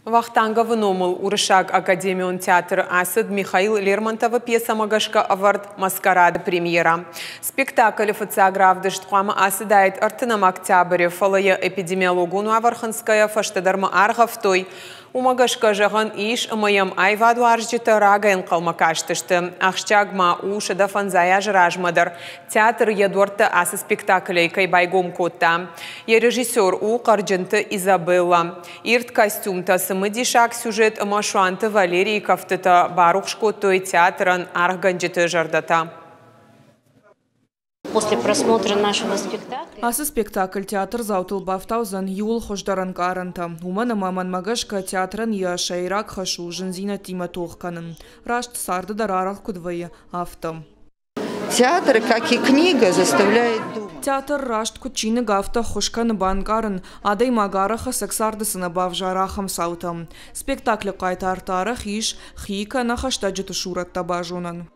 Вахтанговы номыл Уырыссаг академион театры ацыд Михаил Лермонтовы пьесӕмӕ гӕсгӕ ӕвӕрд «Маскарад»-ы премьерӕ. Спектаклы фыццаг равдыст хъуамӕ ацыдаид 30 октябры, фӕлӕ йӕ эпидемиологон уавӕр хынцгӕйӕ фӕстӕдӕрмӕ аргъӕвтой. Уымӕ гӕсгӕ зӕгъӕн ис, ӕмӕ йӕм аивадуарзджытӕ рагӕй ӕнхъӕлмӕ кастысты. Ахсджиаг ма у, 150 азы размӕ дӕр театр йӕ дуӕрттӕ ацы спектаклӕй кӕй байгом кодта. Йӕ режиссер у Хъӕрджынты Изабеллӕ. Ирд костюмтӕ, цымыдисаг сюжет ӕмӕ Суанты Валерийы кӕфтытӕ барухс кодтой театрӕн аргъгӕнджыты зӕрдӕтӕ. После просмотра нашего спектакля. Ацы спектакль театрдзаутыл бафтаудзӕн иууыл хуыздӕр ӕнкъарӕнтӕ, уымӕн ӕмӕ мӕнмӕ гӕсгӕ театрӕн йӕ сӕйраг хӕс у зындзинӕдтимӕ тох кӕнын. Раст царды дӕр арӕх куыд вӕййы, афтӕ. Театр, как и книга, заставляет думать. Театр раст куыд чиныг, афтӕ ӕххуыс кӕны банкъарын, адӕймаг арӕх ӕцӕг царды цы нӕ бавзары, ахӕм цаутӕ. Спектаклы хъайтарты арӕх ис хи кӕнӕ хӕстӕджыты сурӕттӕ базонӕн.